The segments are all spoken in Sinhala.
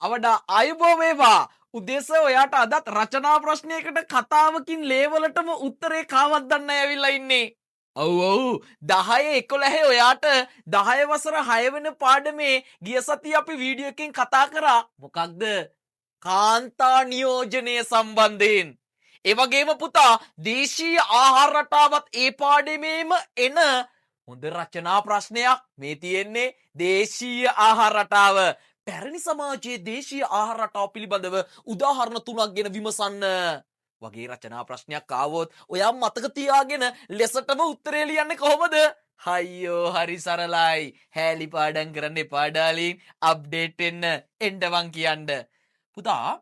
අවඩා ආයුබෝ වේවා. උදෙස ඔයාට අදත් රචනා ප්‍රශ්නයකට කතාවකින් ලේවලටම උත්තරේ කාවත් දන්න ඇවිල්ලා ඉන්නේ. ඔව් ඔව්, 10 11 ඔයාට 10 වසර 6 වෙනි පාඩමේ ගිය සතියේ අපි වීඩියෝ එකකින් කතා කරා. මොකක්ද? කාන්තා නියෝජනය සම්බන්ධයෙන්. ඒ වගේම පුතා, දේශීය ආහාර රටාවත් ඒ පාඩමේම එන හොඳ රචනා ප්‍රශ්නයක් මේ තියෙන්නේ. දේශීය ආහාර රටාව, පැරණි සමාජයේ දේශීය ආහාර රටාව පිළිබඳව උදාහරණ තුනක් ගැන විමසන්න වගේ රචනා ප්‍රශ්නයක් ආවොත් ඔයා මතක තියාගෙන ලෙසටම උත්තරේ ලියන්නේ කොහොමද? හයියෝ, හරි සරලයි. හෑලි පාඩම් කරන්න එපා ඩාලින්. අප්ඩේට් වෙන්න එන්න වන් කියන්න. පුතා,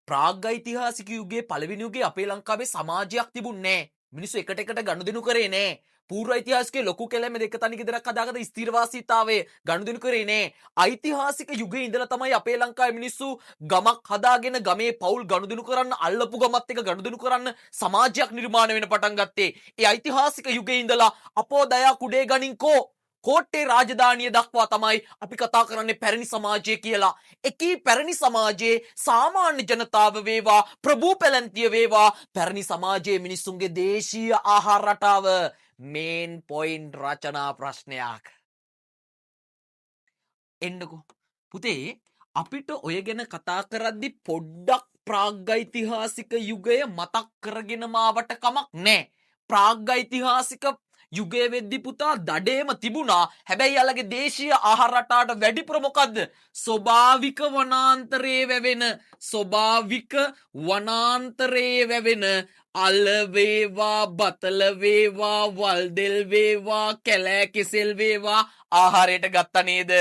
ප්‍රාග්ඓතිහාසික යුගයේ පළවෙනි යුගයේ අපේ ලංකාවේ සමාජයක් තිබුණේ නෑ. මිනිස්සු එකට එකට ගනුදෙනු කරේ නෑ. පූර්ව ඓතිහාසිකයේ ලොකු කැලෑම දෙක තනි ගෙදරක් හදාගත්ත ස්ථිරවාසීතාවය ගනුදෙනු කරේ නෑ. ඓතිහාසික යුගයේ ඉඳලා තමයි අපේ ලංකාවේ මිනිස්සු ගමක් හදාගෙන ගමේ පවුල් ගනුදෙනු කරන්න, අල්ලපු ගමත් එක්ක ගනුදෙනු කරන්න සමාජයක් නිර්මාණය වෙන පටන් ගත්තේ. ඒ ඓතිහාසික යුගයේ ඉඳලා අපෝ දයා කුඩේ ගනින් කෝ කෝට්ටේ රාජධානිය දක්වා තමයි අපි කතා කරන්නේ පැරණි සමාජය කියලා. එකී පැරණි සමාජයේ සාමාන්‍ය ජනතාව වේවා, ප්‍රභූ පැලැන්තිය වේවා, පැරණි සමාජයේ මිනිස්සුන්ගේ දේශීය ආහාර රටාව මේන් පොයින්ට් රචනා ප්‍රශ්නයක්. එන්නකෝ. පුතේ, අපිට ඔය ගැන කතා කරද්දි පොඩ්ඩක් ප්‍රාග්ඓතිහාසික යුගය මතක් කරගෙන මාවට කමක් නෑ. ප්‍රාග්ඓතිහාසික යුගය වෙද්දි පුතා දඩේම තිබුණා. හැබැයි යාලගේ දේශීය ආහාර රටාවට වැඩිපුර මොකද්ද? ස්වභාවික වනාන්තරයේ වැවෙන, ස්වභාවික වනාන්තරයේ වැවෙන අල වේවා, බතල වේවා, වල්දෙල් වේවා, කැලෑ කෙසෙල් වේවා ආහාරයට ගත්තා නේද?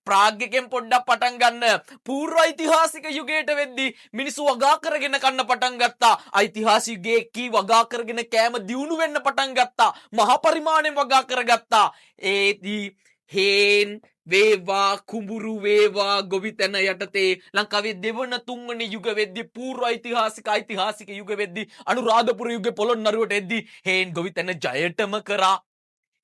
ප්‍රාග් එකෙන් පොඩ්ඩක් පටන් ගන්න. පූර්ව ඓතිහාසික යුගයට වෙද්දි මිනිස්සු වගා කරගෙන කන්න පටන් ගත්තා. ඓතිහාසික යුගයේ කී වගා කරගෙන කෑම දියුණු වෙන්න පටන් ගත්තා. මහ පරිමාණයෙන් වගා කරගත්තා. ඒදී හේන් වේවා, කුඹුරු වේවා ගොවිතැන යටතේ ලංකාවේ දෙවන තුන්වන යුග වෙද්දි, පූර්ව ඓතිහාසික ඓතිහාසික යුග වෙද්දි, අනුරාධපුර යුගයේ පොළොන්නරුවට එද්දි හේන් ගොවිතැන ජයටම කරා.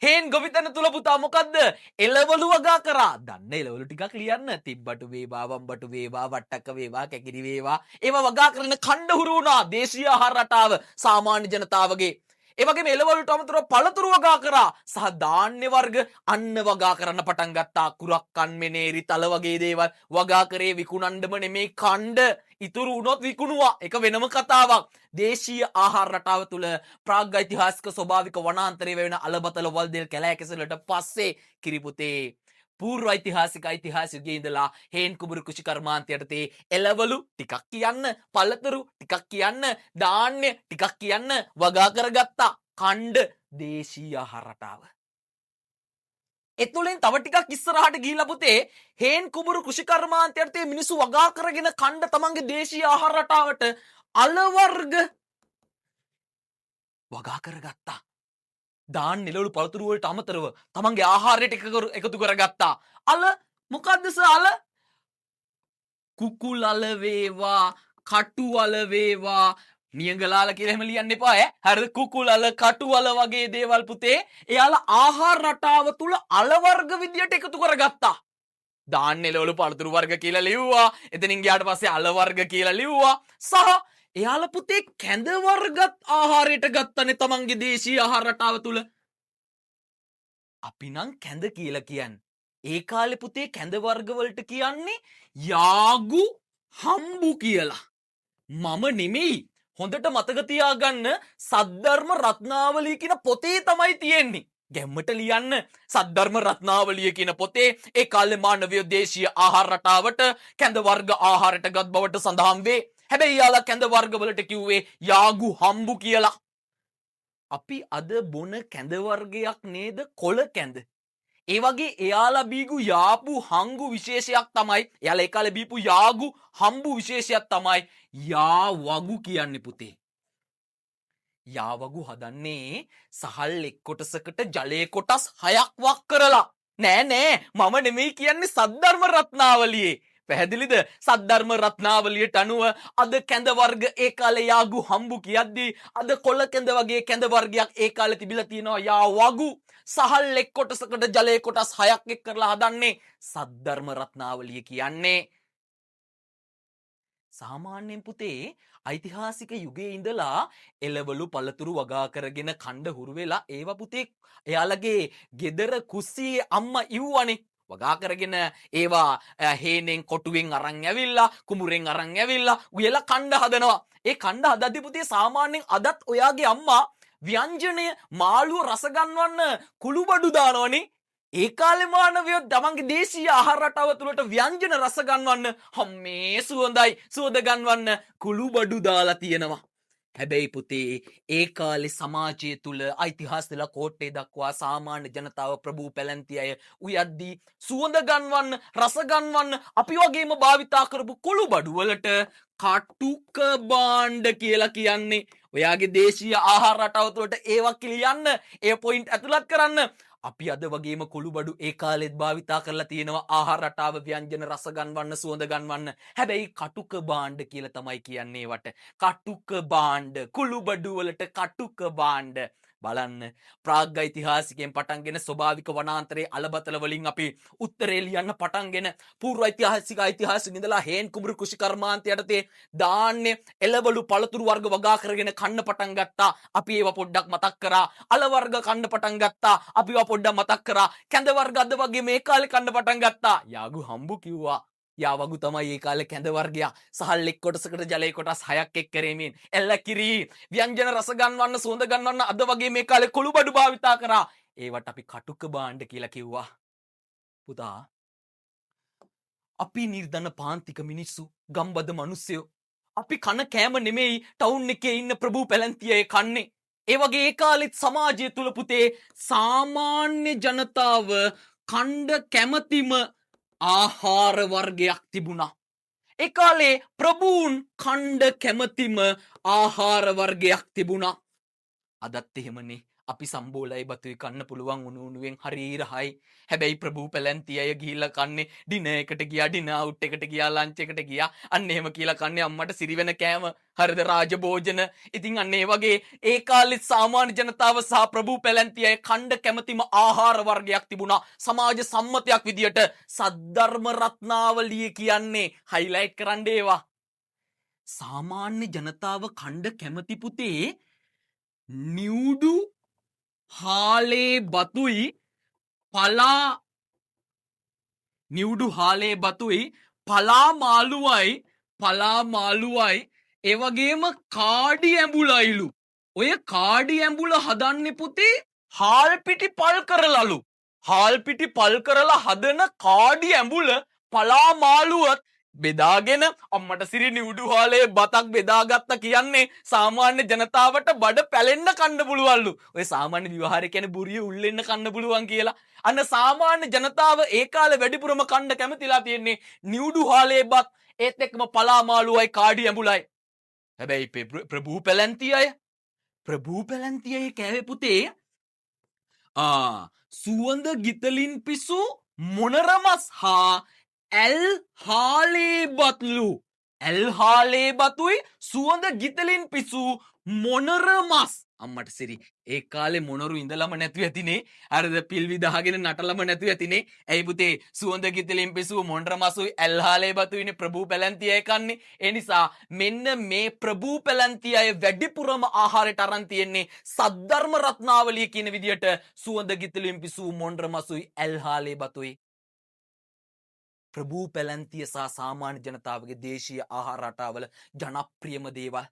හේන් ගොවිතැන තුල පුතා මොකද්ද? එළවලු වගා කරා. දන්න එළවලු ටිකක් ලියන්න. තිබ්බටු වේවා, වම්බටු වේවා, වට්ටක්ක වේවා, කැකිරි වේවා. ඒවා වගා කරන කණ්ඩ හුරු වුණා දේශීය ආහාර රටාව සාමාන්‍ය ජනතාවගේ. ඒ වගේම එළවලුට අමතරව පළතුරු වගා කරා සහ ධාන්‍ය වර්ග අන්න වගා කරන්න පටන් ගත්තා. කුරක්කන්, මෙනේරි, තල වගේ දේවල් වගා කරේ විකුණන්නම නෙමෙයි, කණ්ඩ ඉතුරු වුණොත් විකුණුවා. ඒක වෙනම කතාවක්. දේශීය ආහාර රටාව තුළ ප්‍රාග්ඓතිහාසික ස්වභාවික වනාන්තරයේ වෙන අලබතල, වල්දෙල්, කැලෑ කෙසලට පස්සේ කිරිපුතේ පූර්ව ඓතිහාසික ඓතිහාසික යුගයේ ඉඳලා හේන් කුඹුරු කෘෂි කර්මාන්ත යටතේ එළවලු ටිකක් කියන්න, පළතුරු ටිකක් කියන්න, ධාන්‍ය ටිකක් කියන්න වගා කරගත්තා කණ්ඩ දේශීය ආහාර රටාව. එතුළින් තව ටිකක් ඉස්සරහට ගිහිල්ලා පුතේ, හේන් කුඹුරු කෘෂි කර්මාන්ත යටතේ මිනිස්සු වගා කරගෙන කණ්ඩ තමන්ගේ දේශීය ආහාර රටාවට අල වර්ග වගා කරගත්තා. ධාන්‍ය, එළවලු, පළතුරු වලට අමතරව තමන්ගේ ආහාරයට එකතු කරගත්තා. අල මොකද්ද සර් අල? කුකුල් අල වේවා, කටු අල වේවා, නියඟලාල කියලා එහෙම ලියන්න එපා ඈ. හරිද? කුකුල් අල, කටු අල වගේ දේවල් පුතේ එයාලා ආහාර රටාව තුල අල වර්ග විදියට එකතු කරගත්තා. ධාන්‍ය, එළවලු, පළතුරු වර්ග කියලා ලිව්වා. එතනින් ගියාට පස්සේ අල වර්ග කියලා ලිව්වා. සහ එයාලා පුතේ කැඳ වර්ගත් ආහාරයට ගත්තනේ තමන්ගේ දේශීය ආහාර රටාව තුල. අපි නම් කැඳ කියලා කියන්නේ. ඒ කාලේ පුතේ කැඳ වර්ග වලට කියන්නේ යාගු හම්බු කියලා. මම නෙමෙයි. හොඳට මතක තියාගන්න, සද්ධර්ම රත්නාවලිය කියන පොතේ තමයි තියෙන්නේ. ගැම්මට ලියන්න, සද්ධර්ම රත්නාවලිය කියන පොතේ ඒ කාලේ මානවීය දේශීය ආහාර රටාවට කැඳ වර්ග ආහාරයට ගත් බවට සඳහන් වේ. හැබැයි යාලා කැඳ වර්ග වලට කිව්වේ යාගු හම්බු කියලා. අපි අද බොන කැඳ වර්ගයක් නේද කොළ කැඳ. ඒ වගේ එයාලා බීපු යාපු හංගු විශේෂයක් තමයි, එයාලා ඒ කාලේ බීපු යාගු හම්බු විශේෂයක් තමයි යා වගු කියන්නේ පුතේ. යාවගු හදන්නේ සහල් එක් කොටසකට ජලය කොටස් හයක් වක් කරලා. නෑ නෑ, මම නෙමෙයි කියන්නේ, සද්ධර්ම රත්නාවලියේ. පැහැදිලිද? සද්ධර්ම රත්නාවලියට අනුව අද කැඳ වර්ග ඒ කාලේ යාගු හම්බු කියද්දී අද කොළ කැඳ වගේ කැඳ වර්ගයක් ඒ කාලේ තිබිලා තියෙනවා යා වගු. සහල් එක් කොටසකට ජලය කොටස් හයක් එක් කරලා හදන්නේ සද්ධර්ම රත්නාවලිය කියන්නේ. සාමාන්‍යයෙන් පුතේ ඓතිහාසික යුගයේ ඉඳලා එළවලු පළතුරු වගා කරගෙන කණ්ඩ හුරු වෙලා ඒවා පුතේ එයාලගේ ගෙදර කුස්සියේ අම්මා ඉව්වනේ. වගා කරගෙන ඒවා හේනෙන් කොටුවෙන් අරන් ඇවිල්ලා, කුඹුරෙන් අරන් ඇවිල්ලා උයලා කණ්ඩ හදනවා. ඒ කණ්ඩ හදද්දි පුතේ සාමාන්‍යයෙන් අදත් ඔයාගේ අම්මා ව්‍යංජනය මාළුව රස ගන්වන්න කුළුබඩු දානවනේ. ඒ කාලේ මානවයෝ තමන්ගේ දේශීය ආහාර රටාව තුළට ව්‍යංජන රස ගන්වන්න හම්මේ සුවඳයි සුවඳ ගන්වන්න කුළුබඩු දාලා තියෙනවා. හැබැයි පුතේ, ඒ කාලේ සමාජය තුළ ඓතිහාසික කෝට්ටේ දක්වා සාමාන්‍ය ජනතාව, ප්‍රභූ පැලැන්ති අය උයද්දී සුවඳ ගන්වන්න, රස ගන්වන්න අපි වගේම භාවිතා කරපු කුළුබඩු වලට කටුක භාණ්ඩ කියලා කියන්නේ. ඔයාගේ දේශීය ආහාර රටාව තුළට ඒවා ලියන්න, ඒ පොයින්ට් ඇතුළත් කරන්න. අපි අද වගේම කුළුබඩු ඒ කාලෙත් භාවිතා කරලා තියෙනවා ආහාර රටාව ව්‍යංජන රස ගන්වන්න, සුවඳ ගන්වන්න. හැබැයි කටුක භාණ්ඩ කියලා තමයි කියන්නේ ඒවට. කටුක භාණ්ඩ, කුළුබඩු වලට කටුක භාණ්ඩ. බලන්න, ප්‍රාග්ඓතිහාසිකයෙන් පටන්ගෙන ස්වභාවික වනාන්තරයේ අලබතල වලින් අපි උත්තරේ ලියන්න පටන්ගෙන, පූර්ව ඓතිහාසික ඓතිහාසික ඉඳලා හේන් කුඹුරු කෘෂි කර්මාන්ත යටතේ ධාන්‍ය එළවලු පළතුරු වර්ග වගා කරගෙන කන්න පටන් ගත්තා. අපි ඒවා පොඩ්ඩක් මතක් කරා. අල වර්ග කන්න පටන් ගත්තා. අපි ඒවා පොඩ්ඩක් මතක් කරා. කැඳ වර්ග අද වගේ මේ කාලේ කන්න පටන් ගත්තා. යාගු හම්බු කිව්වා. යාවගු තමයි ඒ කාලේ කැඳ වර්ගයක්. සහල් එක් කොටසකට ජලය කොටස් 6ක් එක් කිරීමෙන්. එළ කිරි ව්‍යංජන රස ගන්වන්න, සුවඳ ගන්වන්න අද වගේ මේ කාලේ කුළුබඩු භාවිතා කරා. ඒවට අපි කටුක භාණ්ඩ කියලා කිව්වා. පුතා, අපි නිර්ධන පාන්තික මිනිස්සු, ගම්බද මිනිස්සයෝ, අපි කන කෑම නෙමෙයි ටවුන් එකේ ඉන්න ප්‍රභූ පැලැන්තිය අය කන්නේ. ඒ වගේ ඒ කාලෙත් සමාජය තුල පුතේ සාමාන්‍ය ජනතාව කණ්ඩ කැමතිම ආහාර වර්ගයක් තිබුණා. ඒ කාලේ ප්‍රභූන් කණ්ඩ කැමතිම ආහාර වර්ගයක් තිබුණා. අදත් එහෙමනේ. අපි සම්බෝලයි බතුයි කන්න පුළුවන් උණු උණුවෙන්, හරි රහයි. හැබැයි ප්‍රභූ පැලැන්ති අය ගිහිල්ලා කන්නේ ඩිනර් එකට ගියා, ඩිනර් අවුට් එකට ගියා, ලන්ච් එකට ගියා. අන්න එහෙම කියලා කන්නේ අම්මට සිරි වෙන කෑම. හරිද? රාජභෝජන. ඉතින් අන්න ඒ වගේ ඒ කාලෙත් සාමාන්‍ය ජනතාව සහ ප්‍රභූ පැලැන්ති අය කණ්ඩ කැමතිම ආහාර වර්ගයක් තිබුණා. සමාජ සම්මතයක් විදියට සද්ධර්ම රත්නාවලිය කියන්නේ. හයිලයිට් කරන්න ඒවා. සාමාන්‍ය ජනතාව කණ්ඩ කැමති පුතේ නිවුඩු හාලේ බතුයි පලා නිවුඩු හාලේ බතුයි පලා මාළුවයි ඒ වගේම කාඩි ඇඹුලයිලු. ඔය කාඩි ඇඹුල හදන්නේ පුතේ හාල් පිටි පල් කරලලු. හාල් පිටි පල් කරලා හදන කාඩි ඇඹුල පලා මාළුවත් බෙදාගෙන අම්මට සිරි නිවුඩු හාලේ බතක් බෙදාගත්ත කියන්නේ සාමාන්‍ය ජනතාවට බඩ පැලෙන්න කන්න පුළුවන්ලු. ඔය සාමාන්‍ය ව්‍යවහාරය කියන්නේ බුරිය උල්ලෙන්න කන්න පුළුවන් කියලා. අන්න සාමාන්‍ය ජනතාව ඒ කාලේ වැඩිපුරම කන්න කැමතිලා තියෙන්නේ නිවුඩු හාලේ බත්, ඒත් එක්කම පලා මාළුවයි කාඩි ඇඹුලයි. හැබැයි ප්‍රභූ පැලැන්ති අය කෑවේ පුතේ සුවඳ ගිතලින් පිසු මොනර මස් හා ඇල් හාලේ බත්ලු. ඇල් හාලේ බතුයි සුවඳ ගිතලින් පිසු මොනර මස්. අම්මට සිරි, ඒ කාලේ මොනරු ඉඳලම නැතුව ඇතිනේ. හරිද? පිල් විදහගෙන නටලම නැතුව ඇතිනේ. ඇයි පුතේ? සුවඳ ගිතලින් පිසු මොනර මසුයි ඇල් හාලේ බතුයිනේ ප්‍රභූ පැලැන්ති අය කන්නේ. ඒ නිසා මෙන්න මේ ප්‍රභූ පැලැන්ති අය වැඩිපුරම ආහාරයට අරන් තියෙන්නේ සද්ධර්ම රත්නාවලිය කියන විදියට සුවඳ ගිතලින් පිසු මොනර මසුයි ඇල් හාලේ බතුයි. ප්‍රභූ පැලැන්තිය සහ සාමාන්‍ය ජනතාවගේ දේශීය ආහාර රටාවල ජනප්‍රියම දේවල්.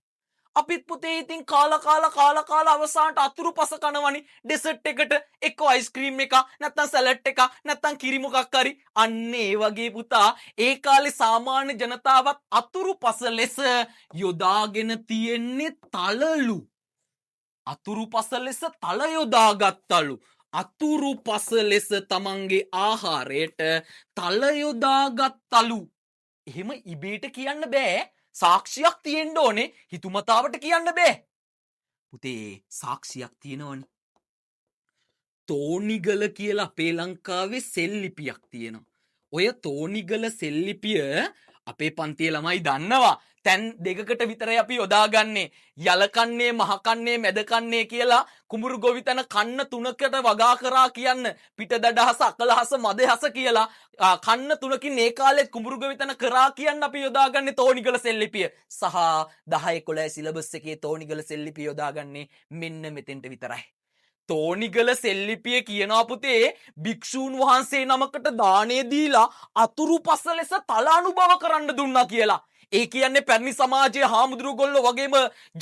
අපිත් පුතේ ඉතින් කාලා කාලා කාලා කාලා අවසානට අතුරු පස කනවනි ඩෙසර්ට් එකට, එක්ක අයිස්ක්‍රීම් එකක්, නැත්තම් සැලඩ් එකක්, නැත්තම් කිරි මොකක් හරි. අන්න ඒ වගේ පුතා ඒ කාලේ සාමාන්‍ය ජනතාවත් අතුරු පස ලෙස යොදාගෙන තියෙන්නේ තලලු. අතුරු පස ලෙස තල යොදාගත්තලු. අතුරු පස ලෙස තමන්ගේ ආහාරයට තල යොදාගත්තලු. එහෙම ඉබේට කියන්න බෑ. සාක්ෂියක් තියෙන්න ඕනේ. හිතුමතාවට කියන්න බෑ. පුතේ, සාක්ෂියක් තියෙනවනේ. තෝනිගල කියලා අපේ ලංකාවේ සෙල්ලිපියක් තියෙනවා. ඔය තෝනිගල සෙල්ලිපිය අපේ පන්තියේ ළමයි දන්නවා. තැන් දෙකකට විතරයි අපි යොදාගන්නේ. යලකන්නේ, මහකන්නේ, මැදකන්නේ කියලා කුඹුරු ගොවිතැන කන්න තුනකට වගා කරා කියන්න. පිටදඩහස, අකලහස, මදහස කියලා කන්න තුනකින් ඒ කාලෙත් කුඹුරු ගොවිතැන කරා කියන්න අපි යොදාගන්නේ තෝනිගල සෙල්ලිපිය. සහ 10 11 සිලබස් එකේ තෝනිගල සෙල්ලිපිය යොදාගන්නේ මෙන්න මෙතෙන්ට විතරයි. තෝනිගල සෙල්ලිපිය කියනවා පුතේ, භික්ෂූන් වහන්සේ නමකට දානය දීලා අතුරු පස ලෙස තල අනුභව කරන්න දුන්නා කියලා. ඒ කියන්නේ පැරණි සමාජයේ හාමුදුරුවෝ වගේම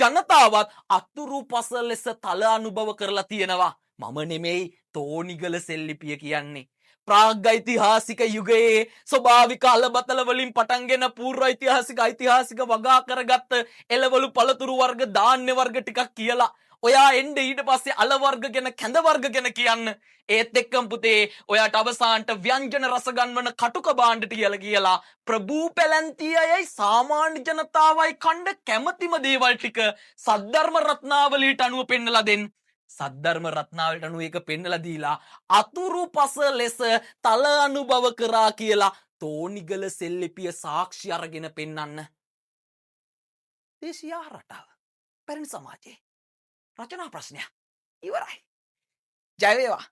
ජනතාවත් අතුරු පස ලෙස තල අනුභව කරලා තියෙනවා. මම නෙමෙයි, තෝනිගල සෙල්ලිපිය කියන්නේ. ප්‍රාග්ඓතිහාසික යුගයේ ස්වභාවික අලබතල වලින් පටන්ගෙන පූර්ව ඓතිහාසික, ඓතිහාසික වගා කරගත්ත එළවලු, පළතුරු වර්ග, ධාන්‍ය වර්ග ටිකක් කියලා ඔයා එන්න. ඊට පස්සේ අල වර්ග ගැන, කැඳ වර්ග ගැන කියන්න. ඒත් එක්කම පුතේ, ඔයාට අවසානට ව්‍යංජන රස ගන්වන කටුක භාණ්ඩ කියලා කියලා ප්‍රභූ පැලැන්ති අයයි සාමාන්‍ය ජනතාවයි කන්ඩ කැමතිම දේවල් ටික සද්ධර්ම රත්නාවලියට අනුව පෙන්නලා දෙන්න. සද්ධර්ම රත්නාවලට අනුව ඒක පෙන්නලා දීලා අතුරු පස ලෙස තල අනුභව කරා කියලා තෝනිගල සෙල්ලිපිය සාක්ෂි අරගෙන පෙන්නන්න. දේශීය ආහාර රටාව පැරණි සමාජයේ රචනා ප්‍රශ්නයක් ඉවරයි. ජය වේවා.